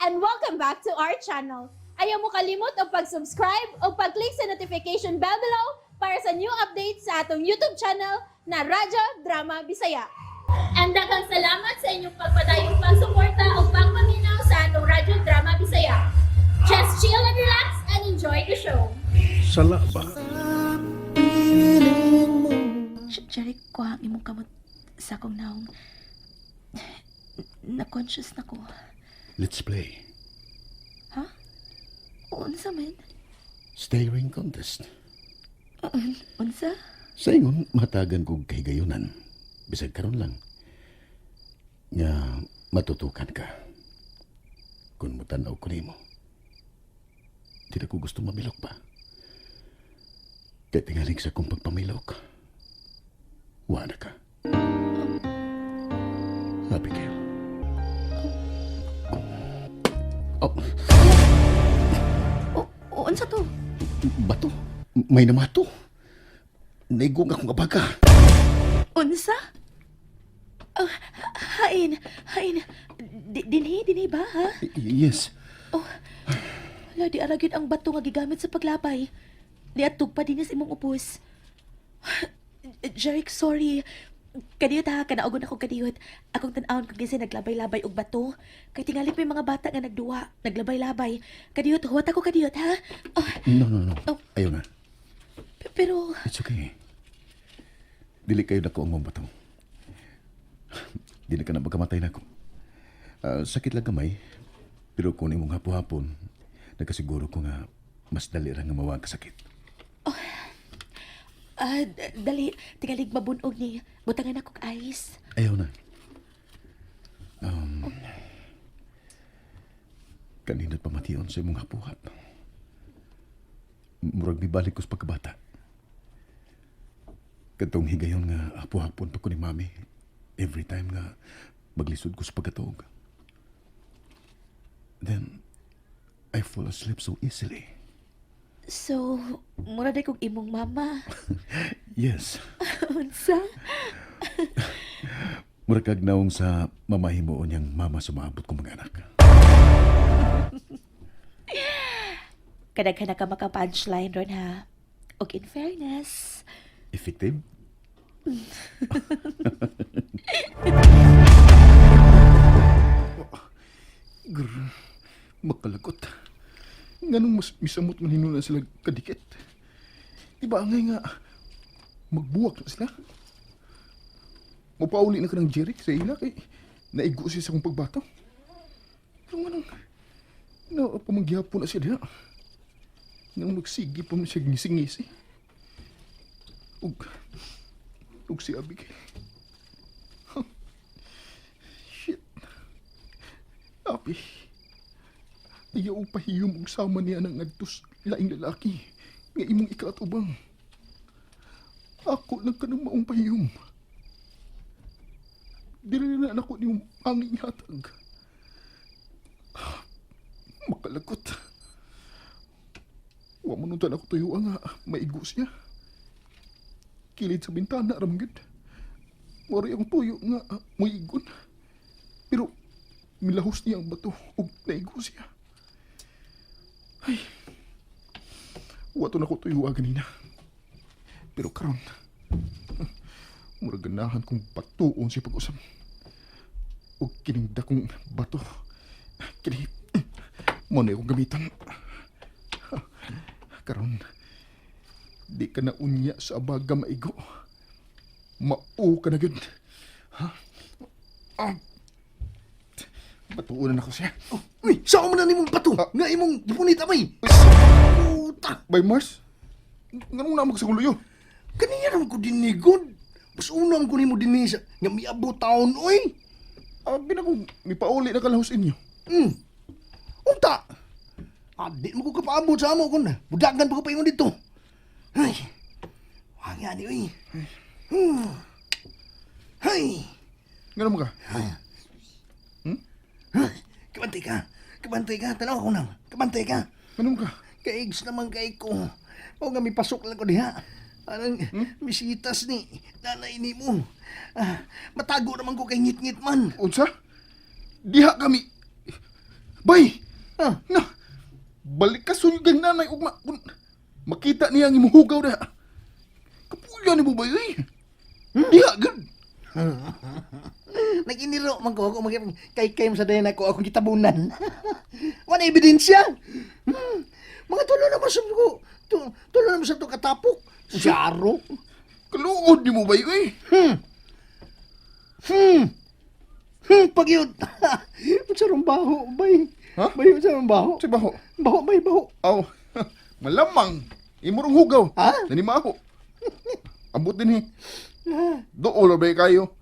And welcome back to our channel. Ayaw mo kalimot og pag-subscribe o pag-click sa notification bell below para sa new updates sa atong YouTube channel na Radyo Drama Bisaya. And daghang salamat sa inyong pagpadayong pagsuporta o pagpaminaw sa atong Radyo Drama Bisaya. Just chill and relax and enjoy the show. Sala ba? Jeric, kuha ang imong kamot sa akong naong. Na-conscious na ko. Let's play. Ha? Unsa man? Staring contest. Unsa? Sa ingon, matagan kog kahigayunan. Bisag karon lang. Nga matutukan ka. Kung mutanaw ko nimo. Di na ko gusto mamilok pa. Kay tingaling sa kong pagpamilok, wa na ka. Abigail. Oh, O, unsa to? Bato. May namato. Naigong akong abaga. Unsa? Oh, hain, hain. Dinhi, dinhi ba, ha? Yes. Oh, wala, di ara gyud ang bato nga gigamit sa paglabay. Di atug pa din sa imong upos. Jeric, sorry. Kadiyot ha, kanaugon ako kadiyot. Akong tan-awon kung kinsa naglabay-labay og bato. Kay tingali may mga bata nga nagduwa, naglabay-labay. Kadiyot, huwat ako kadiyot ha. Oh, No, no, no. Oh. Ayaw na. Pero, It's okay. Dili kayo nako ang mong bato. Dili ka na magkamatay nako. Ah, sakit lang gamay. Pero kung imong hapo-hapon, nagkasiguro ko nga mas dali ra nga mawa ang kasakit. Ah, dali, tingalig mabunog ni. Butangan ako og ice. Ayaw na. Kanindot pamation sa imong hapuhap. Murag mibalik ko sa pagkabata. Katong higayon nga hapu-hapon pa ko ni Mami. Every time nga maglisod ko sa pagkatuog. Then, I fall asleep so easily. So, mura day kog imong mama. Yes. Unsa? Murag kag naong sa mamahimuon niyang mama sa maabot kong mga anak. Kadaghan na ka maka-punchline ron ha. Og in fairness, Effective? Grr, makalagot. Nganong mas misamot man hinuna sila kadikit? Di ba angay nga magbuwak na sila? Mapauli na ka ng Jeric sa ila kay naigo siya sa akong pagbato. Pero nganong na pamanggihapon na siya diha. Nganong nagsigi pa man siya ngisi-ngisi. Ug si Abigail. Huh. Shit. Abi. Ayaw pahiyom og sama niya nang ngadtos laing lalaki nga imong ikaatubang. Ako lang kanang maong pahiyom. Dili na nako niyong anging hatag. Makalagot. Wa mo nuntan ako tuyo nga maigo siya. Kilid sa bintana ra man gyud. Wari ang tuyo nga moigon. Pero milahos niya ang bato ug naigo siya. Ay. Wa to nako tuyo ganina. Pero karon, murag ganahan kong batuon siya pag-usap. Ug kining dakong bato. Kini mo na akong gamiton. Karon, di ka na unya sa abaga maigo. Mao ka na gyud. Ha? Ah. Batuon na nako siya. Oh, uy, saan man na nimong bato? Ah. Nga imong gipunit amay. Puta! By Mars? Nganong naa man ka sa akong luyo? Kaniya naman ko dinigod. Mas una man ko nimo dinhi sa nga miabot taon oy. Ah, binakong mipauli na kalahos inyo. Unta. Ah, di mo ko kapaabot sa amo kun. Budagan pa ko paingon dito. Ay. Wanga ni oy. Hay. Ngano man ka? Ay. Kabantay ka. Kabantay ka. Tanaw ko nang. Kabantay ka. Ngano man ka? Kaigs naman kay ko. O nga mipasok lang ko diha. Anang misitas ni nanay ni mo. Ah, matago naman ko kay ngit-ngit man. Unsa? Diha kami. Bay! Ah. Na! Balik ka sunyog ang nanay ugma. Kun makita niya ang imong hugaw diha. Kapuya ni mo bay oy. Diha gud. Nag-iniro man ko ako kay kay sa dayon ako akong gitabunan. Wala ebidensya. Mga tulo naman sa ko. Tulo naman sa to katapok. Siyaro. Kaluod ni mo bay oy. Pag yun. Unsa rong baho, bay? Ha? Bay, unsa rong baho? Sa baho. Baho, bay, baho. Aw. Malamang imo rong hugaw. Ha? Nanimaho. Abot din eh. Dool ra bay kayo.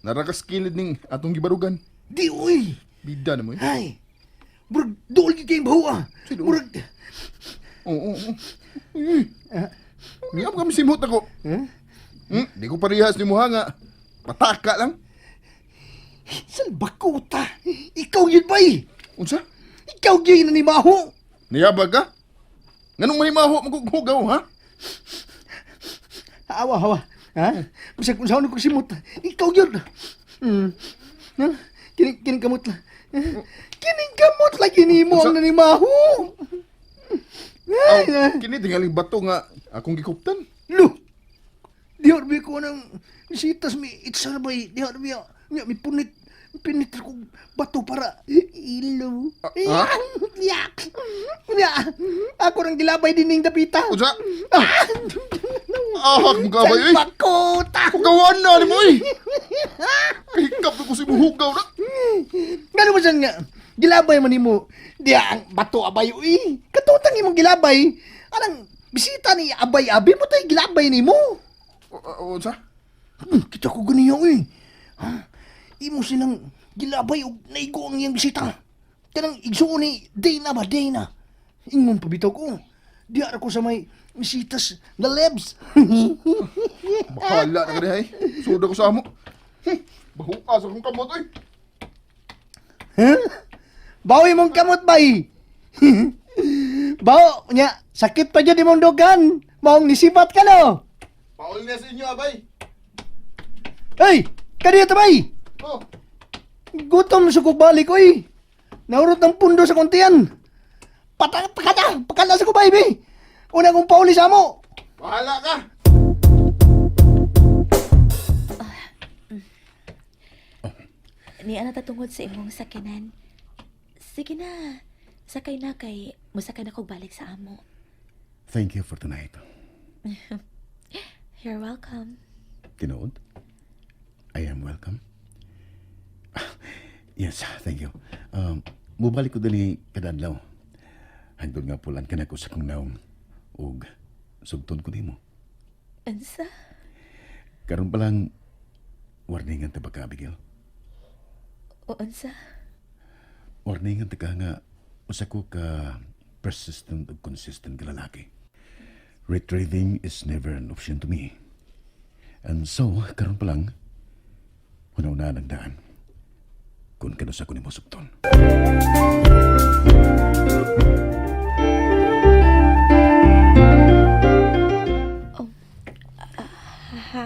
Narakas kilid ning atong gibarugan. Di, uy. Bida na mo eh. Ay. Murag, dool gyud kayong baho, ah. Sino? Murag, Oo, oo. Uy. Niya kami simhot ako. Eh? Di ko parehas ni mo nga. Pataka lang. Salbakuta. Ikaw yun, bay. Unsa? Ikaw gyud na ni maho. Niyabag ka? Nganong manimaho maghugaw ha? Awa, hawa. Ha? Bisag kung saan ko simot. Ikaw yun. Ha? Kining kamot lang. Kining kamot lagi nimo ang Unsa? nanimaho. Aw, Ay, ah. kini tingaling bato nga akong gikuptan. Lo. Diha mi ko nang sitas mi itsa bay. Diha mi nya mi punit pinit ko bato para ilo. Ah, ha? Yak. Nya. Ako rang gilabay dining dapita. Unsa? Ah, mugabay oy. Salbakuta. Hugawan na nimo oy. Kahikap na ko si hugaw na. Ngano man siya nga, gilabay man nimo. Diya ang bato abay uy. Katutang imong gilabay. Anang bisita ni abay abi mo tay gilabay nimo. Unsa? Kita ko ganiya uy. Ha? Imo silang gilabay og naigo ang iyang bisita. Kanang igsuon ni Dana ba Dana. Ingon pabitaw ko. Diya ra ko sa may bisitas na lebs. Bahala na ka dihay. Suda ko sa amo. Bahuka sa akong kamot oy. Huh? Bawi mong kamot bay. Bawo nya sakit pa jud imong dugan. Maong nisipat ka no. Paul na sa inyo abay. Hey, kaniya ta bay. Oh. Gutom sa kog balik oy. Naurot ng pundo sa kontian. Pataka pakada, pakala sa kubay bay. Una kong pauli sa amo. Bahala ka. Ni ana tatungod sa imong sakyanan. Sige na. Sakay na kay musakay na kog balik sa amo. Thank you for tonight. You're welcome. Tinuod? I am welcome. Yes, thank you. Mubalik ko dali kada adlaw. Hangtod nga pulan ka na ko sa kong naong ug sugton ko nimo. Unsa? Karon pa lang warningan ta ba ka, Abigail? O unsa? Warningan ta ka nga usa ko ka persistent ug consistent ka lalaki. Retrieving is never an option to me. And so, karon pa lang, una-una ang daan. Kung kanusa ko nimo sugton. Ha?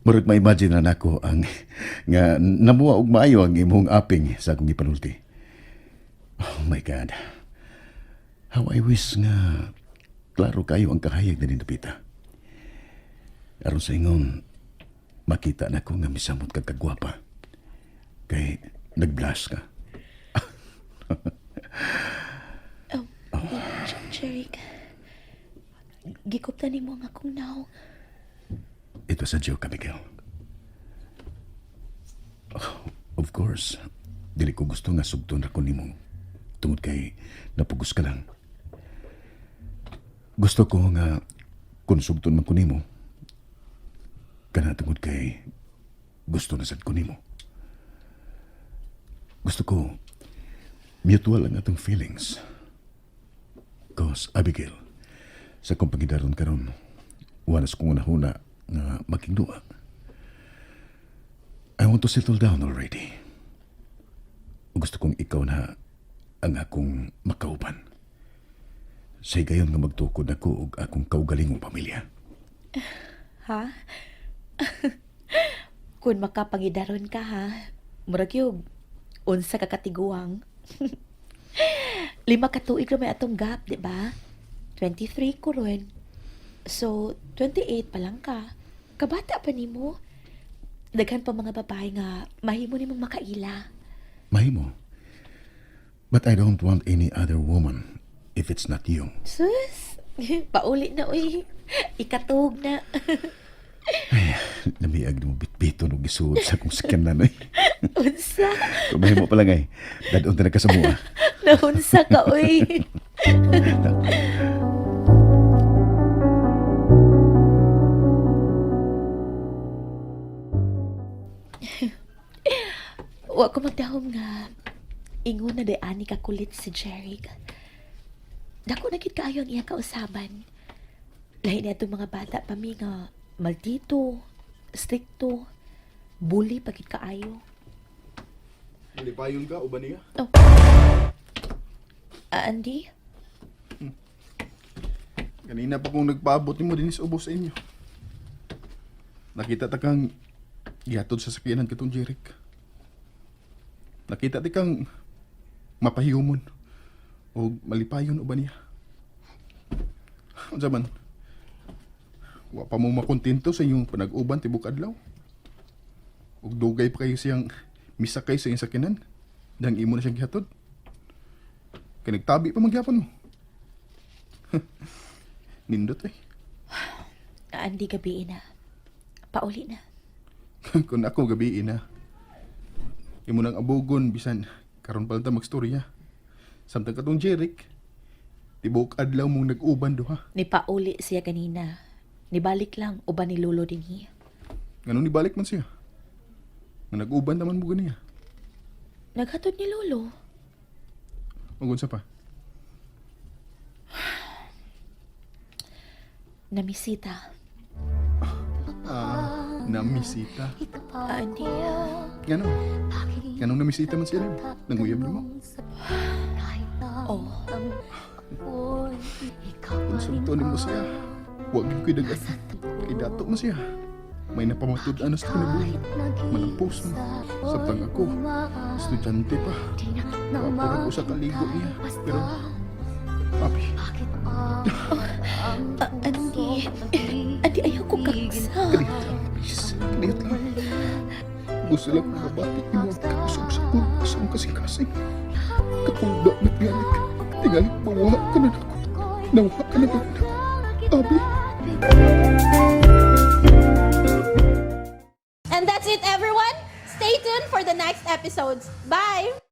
Murag ma-imagine na nako ang nga namuha og maayo ang imong aping sa akong gipanulti. Oh my God. How I wish nga klaro kayo ang kahayag na nindapita. Aron sa ingon, makita na ko nga misamot ka kagwapa. Kay nag-blush ka. Jeric. Gikuptan nimo ang akong naong. It was a joke, Abigail. Oh, of course, dili ko gusto nga sugton ra ko nimo. Tungod kay napugos ka lang. Gusto ko nga kung sugton man ko nimo, kana tungod kay gusto na sad ko nimo. Gusto ko mutual ang atong feelings. Cause Abigail, sa akong pangidaron karon, wala sa kong unahuna nga makigduwa. I want to settle down already. Gusto kong ikaw na ang akong makauban. Sa higayon nga magtukod ako og akong kaugalingong pamilya. Ha? Kung makapangidaron ka ha, murag yun, Unsa ka katiguang. 5 ka tuig ra may atong gap, di ba? 23 ko ron. So, 28 pa lang ka. Kabata pa nimo. Daghan pa mga babae nga mahimo nimong makaila. Mahimo. But I don't want any other woman if it's not you. Sus, pauli na uy. Ikatug na. Lamiag mo bitbiton og gisuod sa akong sakyanan oy. Unsa? Kung mahimo pa lang ay, dadon ta na ka sa mua. Naunsa ka uy. Wa ko magdahom nga ingon na day ani ka kulit si Jeric. Dako na gid kaayo ang iya kausaban. Lahi na itong mga bata pa mi nga maldito, strikto, bully pa gid kaayo. Lipayon ka, uban niya? Ah, Andy? Kanina pa kong nagpaabot nimo dinis ubos sa inyo. Nakita ta kang gihatod sa sakyanan katong Jeric. Nakita ti kang mapahiyumon o malipayon uban niya. Unsa man? Wa pa mo makontento sa inyong panag-uban tibok adlaw. Ug dugay pa kayo siyang misakay sa iyong sakyanan. Dahang imo na siyang gihatod. Kay nagtabi pa magyapon mo. Nindot eh. Andy, gabi na. Pauli na. Kung ako gabi na. Imo nang abugon bisan karon pa lang ta magstorya. Samtang katong Jeric, tibok adlaw mong nag-uban duha. Ni pauli siya kanina. Nibalik lang uban ni Lolo dinhi. Ngano nibalik man siya? Nga nag-uban naman mo ganiya. Naghatod ni Lolo. Ug unsa pa? Namisita. Ah, namisita. Andy, Ngano? Nganong namisita man siya nimo? Nanguyab nimo? Oh. Kung nimo siya, wag gyud ko'y dagat. Kay dato man siya. May napamatud-an sa kinabuhi. Malampos man. Samtang ako, estudyante pa. Wa pa ko sa kaligo niya. Pero, papi, Ah, Andy. Andy, ayaw ko kaksa. Kadiyot lang, please. Kadiyot lang. Gusto lang kong mabati imo ang kakusog sa kong sa akong kasing-kasing. Katong na tingalik. Tingalik, mawaha ka na nako. Nawaha ka na ba nako? Abi. And that's it, everyone. Stay tuned for the next episodes. Bye!